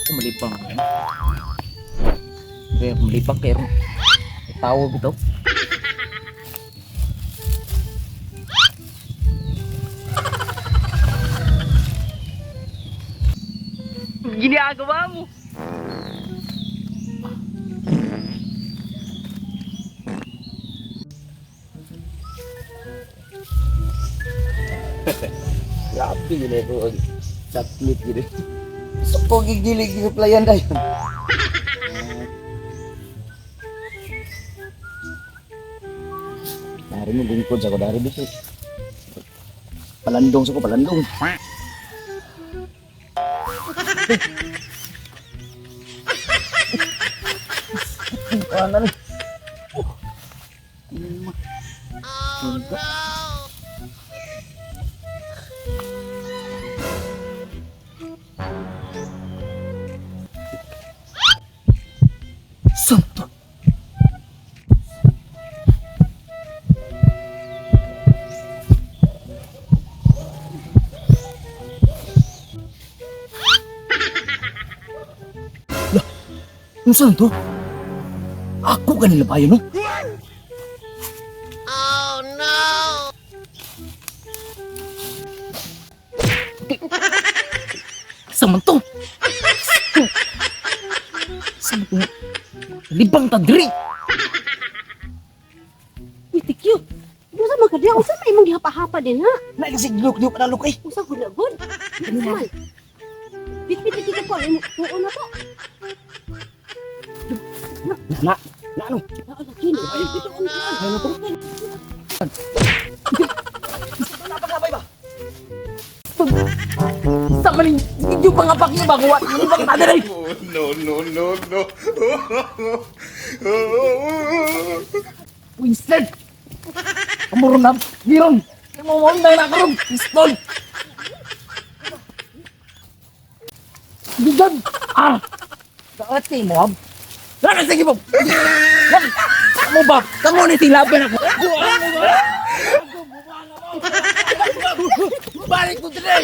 Kumalipang ko. Kaya kumalipang kayo. Tawo bitaw. Ginagawa mo. Grabe yun eh bro. Chocolate yun eh. So ko gigilig yung supplyan dayon. Dari mo bungkod sa ko dari dito. Palandong sa ko palandong. Ano ni? Oh no. Santo. Lah, unsa to? Ako kanila ba yun, no? Oh no! Sa man to? Sa man to? Libang ta diri. Uy, tikyo. Unsa man ka diha? Unsa man imong gihapa-hapa din ha? Na kasi gluk diyo panalo kay. Unsa gud na gud? Unsa man? Bitbit kita ko imong tuon na to. Na, na ano? Ah, laki ni. Bituon na. Ano to? Napakabay ba? Sa maling yung pangapak niyo ba kuha? Libang ta diri. No, no, no, no. Winston. Amuro na giron. Mo mo na na karon. Pistol. Gigan. Ah. Dapat kay mo. Lana sige mo. Mo ba? Kamo ni tilaban ako. Balik ko dire.